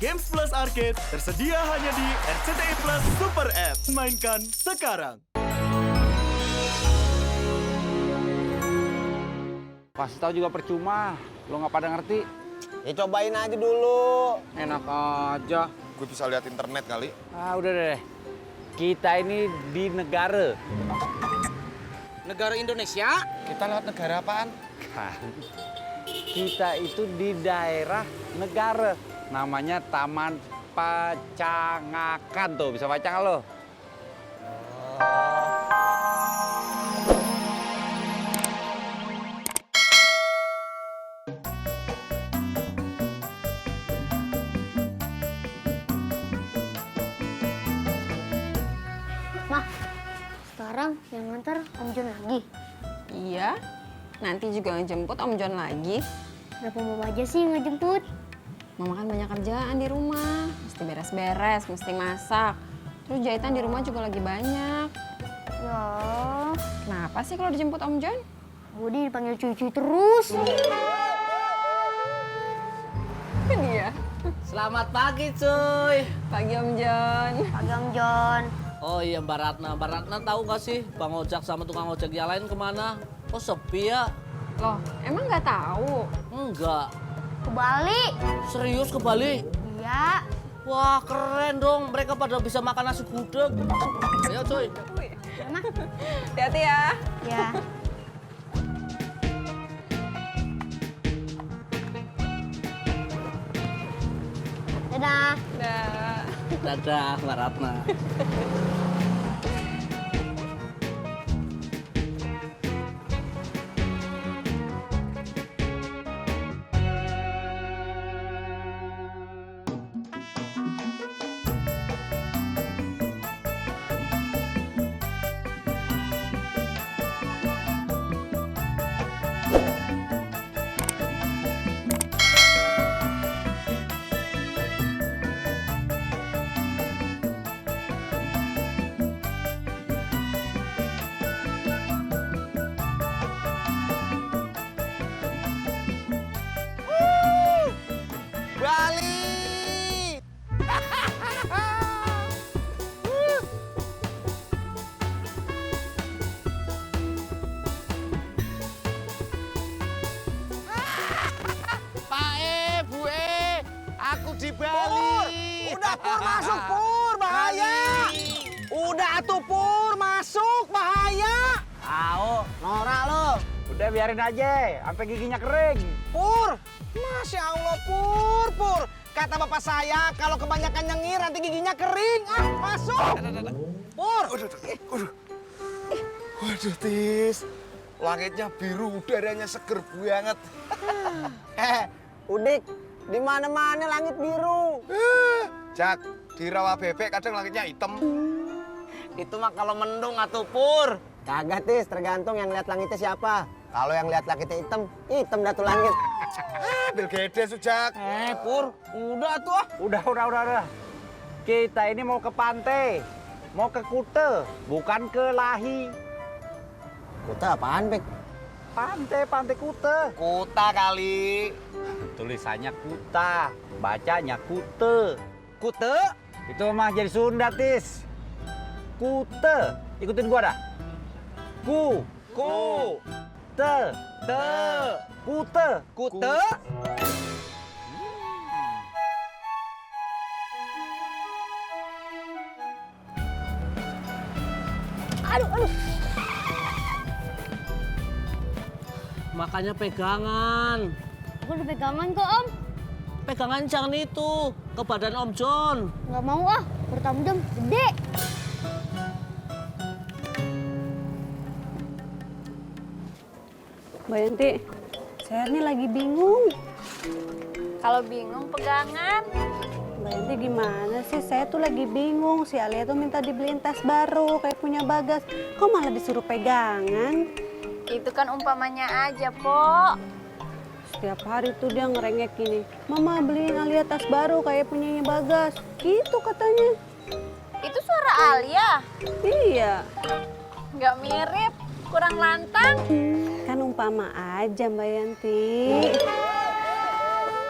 Games Plus Arcade tersedia hanya di RCTI Plus Super App. Mainkan sekarang. Kasih tahu juga percuma, lo nggak pada ngerti. Ya cobain aja dulu. Enak aja. Gue bisa lihat internet kali. Ah udah deh, kita ini di negara. Negara Indonesia? Kita lihat negara apaan? Kita itu di daerah negara, namanya Taman Pacangakan tuh, bisa baca nggak lo? Mah, sekarang yang nganter Om John lagi. Iya, nanti juga ngejemput Om John lagi. Kenapa Mama aja sih ngejemput? Mama kan banyak kerjaan di rumah, mesti beres-beres, mesti masak. Terus jahitan di rumah juga lagi banyak. Ya, Kenapa sih kalau dijemput Om John? Budi dipanggil cuy-cuy terus. Dia. Selamat pagi, cuy. Pagi Om John. Pagi Om John. Oh iya, Mbak Ratna. Mbak Ratna tahu nggak sih Bang Ojak sama tukang ojek yang lain kemana? Kok sepi ya? Loh, emang nggak tahu? Enggak. Ke Bali. Serius ke Bali? Iya. Wah, keren dong. Mereka pada bisa makan nasi gudeg. Ayo, cuy. Hati-hati ya. Ya. Dadah. Dah. Dadah, Mbak Ratna. Bali! Pak Bu aku di Bali. Udah Pur masuk Pur, bahaya. Udah atuh Pur masuk, bahaya. Tahu, Norak lo. udah biarin aja, sampai giginya kering. Pur, Masya Allah Pur. Kata bapak saya kalau kebanyakan nyengir nanti giginya kering. Ah, masuk. Pur. Waduh, Tis. Langitnya biru, udaranya seger banget. Udik, di mana-mana langit biru. Jak, di rawa bebek kadang langitnya hitam. Itu mah kalau mendung atuh Pur. Kagak Tis, tergantung yang lihat langitnya siapa. Kalau yang lihat langitnya hitam dah tuh langit. Bil gede, Sujak. Pur, udah tuh. Udah. Kita ini mau ke pantai, mau ke Kute, bukan ke Lahi. Kuta apaan, Pek? Pantai Kute. Kuta kali. Tulisannya Kuta, bacanya Kute. Kute? Itu mah jadi Sunda, Tis. Kute. Ikutin gua dah. Ku. Te. Kute. Aduh. Makanya pegangan. Aku udah pegangan kok Om. Pegangan jangan itu. Ke badan Om John. Nggak mau ah, perut Om John gede. Mbak Yanti, saya ini lagi bingung. Kalau bingung pegangan. Mbak Yanti gimana sih? Saya tuh lagi bingung. Si Alia tuh minta dibeliin tas baru kayak punya Bagas. Kok malah disuruh pegangan? Itu kan umpamanya aja, Po. Setiap hari tuh dia ngerengek gini. Mama beliin Alia tas baru kayak punyanya Bagas. Gitu katanya. Itu suara Alia. Iya. Nggak mirip, kurang lantang. Kan umpama aja Mbak Yanti.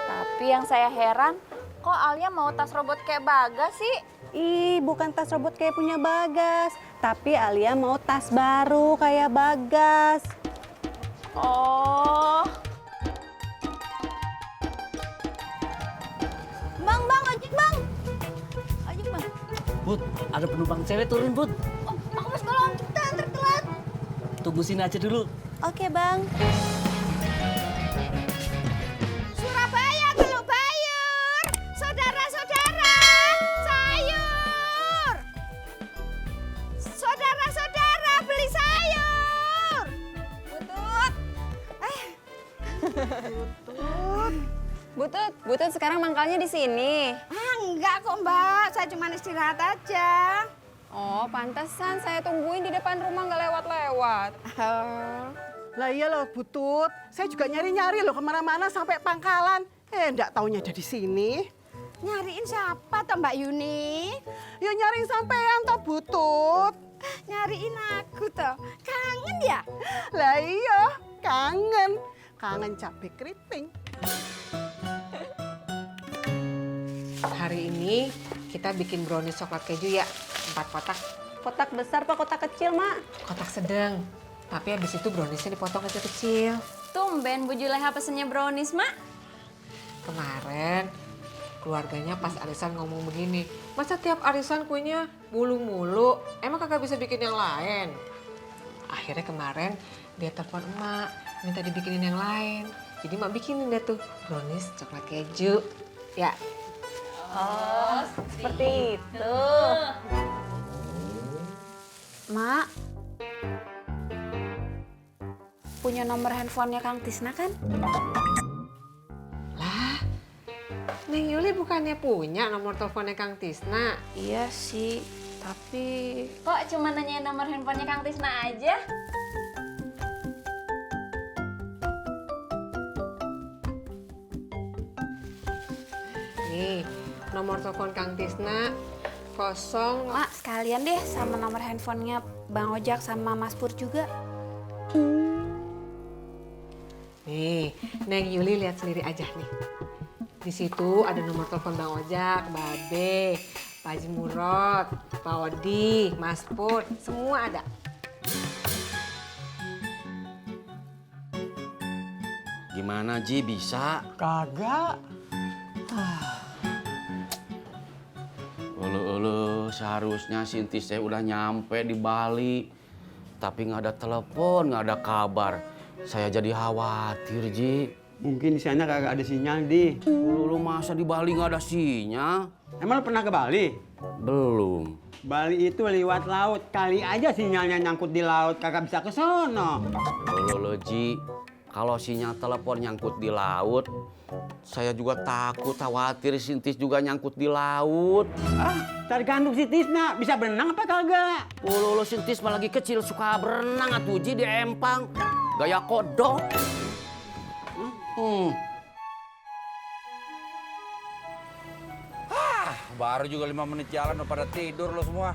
Tapi yang saya heran, Kok Alia mau tas robot kayak Bagas sih? Ih, bukan tas robot kayak punya Bagas. Tapi Alia mau tas baru kayak Bagas. Oh. Bang, ojek bang. Ojek bang. Bud, ada penumpang cewek turun, Bud. Oh, aku mau sekolah, cepetan, telat. Tunggu sini aja dulu. Oke bang. Surabaya Teluk Bayur, saudara-saudara, sayur. Saudara-saudara beli sayur. Butut. Butut sekarang mangkalnya di sini. Enggak kok mbak, saya cuma istirahat aja. Oh, pantesan saya tungguin di depan rumah nggak lewat-lewat. Lah iya loh, Butut. Saya juga nyari-nyari loh kemana-mana sampai Pangkalan. Enggak taunya ada di sini. Nyariin siapa toh Mbak Yuni? Ya nyariin sampean toh, Butut. Nyariin aku toh. Kangen ya? Lah iya, kangen. Kangen cabai keriting. Hari ini kita bikin brownies coklat keju ya, 4 kotak. Kotak besar apa kotak kecil, Mak? Kotak sedang. Tapi habis itu browniesnya dipotong kecil-kecil. Tumben Bu Juleha pesennya brownies, Mak. Kemarin keluarganya pas arisan ngomong begini, masa tiap arisan kuenya mulu-mulu, emang kakak bisa bikin yang lain? Akhirnya kemarin dia telepon emak, minta dibikinin yang lain. Jadi emak bikinin deh tuh brownies coklat keju. Ya. Oh, seperti itu. Mak. Punya nomor handphonenya Kang Tisna kan? Lah, Neng Yuli bukannya punya nomor teleponnya Kang Tisna? Iya sih, tapi... Kok cuma nanyain nomor handphonenya Kang Tisna aja? Nih, nomor telepon Kang Tisna 0. Mak, sekalian deh sama nomor handphonenya Bang Ojak sama Mas Pur juga. Nih, Neng Yuli lihat sendiri aja nih. Di situ ada nomor telepon Bang Ojak, Babe, Pak Haji Murad, Pak Odi, Mas Pur, semua ada. Gimana Ji, bisa? Kagak. Ulu, seharusnya Sintis saya udah nyampe di Bali. Tapi nggak ada telepon, nggak ada kabar. Saya jadi khawatir, Ji. Mungkin di sana kagak ada sinyal, Di. Ulu, masa di Bali nggak ada sinyal? Emang lu pernah ke Bali? Belum. Bali itu lewat laut. Kali aja sinyalnya nyangkut di laut, kagak bisa ke sono. Ulu, Ji. Kalau sinyal telepon nyangkut di laut, saya juga takut, khawatir Sintis juga nyangkut di laut. Ah, tergantung si Tisna. Bisa berenang apa kagak? Ulu, Sintis mah lagi kecil suka berenang atuh Ji di empang. Gaya kodok. Baru juga 5 menit jalan udah pada tidur lo semua.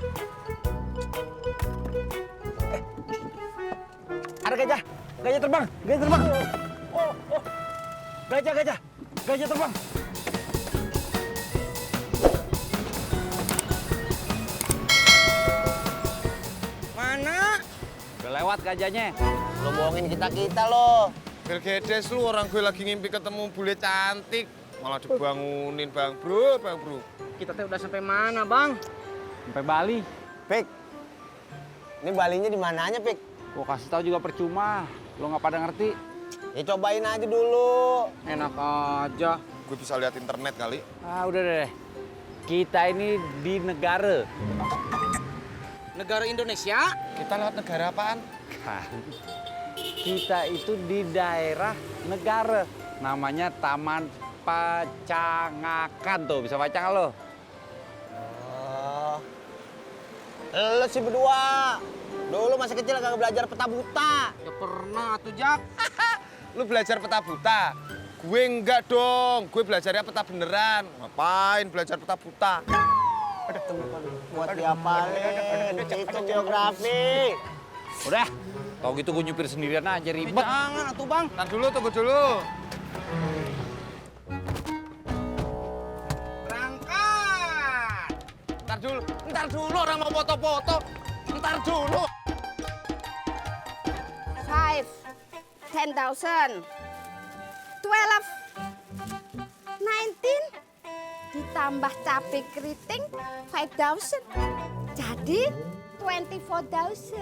Ada gajah. Gajah terbang. Gajah terbang. Oh. Gajah terbang. Mana? Udah lewat gajahnya. Lo bohongin kita lo. Gergedes lu, orang gue lagi ngimpi ketemu bule cantik. Malah dibangunin, Bang Bro. Kita teh udah sampai mana, Bang? Sampai Bali. Pik. Ini Balinya di mananya, Pik? Gua kasih tahu juga percuma. Lo nggak pada ngerti. Ya cobain aja dulu. Enak aja. Gue bisa lihat internet kali. Ah, udah deh. Kita ini di negara. Negara Indonesia? Kita lewat negara apaan? Kita itu di daerah negara. Namanya Taman Pacangakan tuh. Bisa baca nggak lo? Oh. Lo sih berdua. Dulu masih kecil kagak belajar peta buta. Ya pernah tuh, Jak. Lu belajar peta buta? Gue enggak dong. Gue belajarnya peta beneran. Ngapain belajar peta buta? Buat diapalin. Itu geografi. Udah, tau gitu gue nyupir sendirian aja ribet. Jangan atuh, Bang. Tunggu dulu. Ntar dulu orang mau foto-foto. Ntar dulu. 5, 10,000, 12, 19, ditambah cabai keriting 5,000. Jadi 24,000.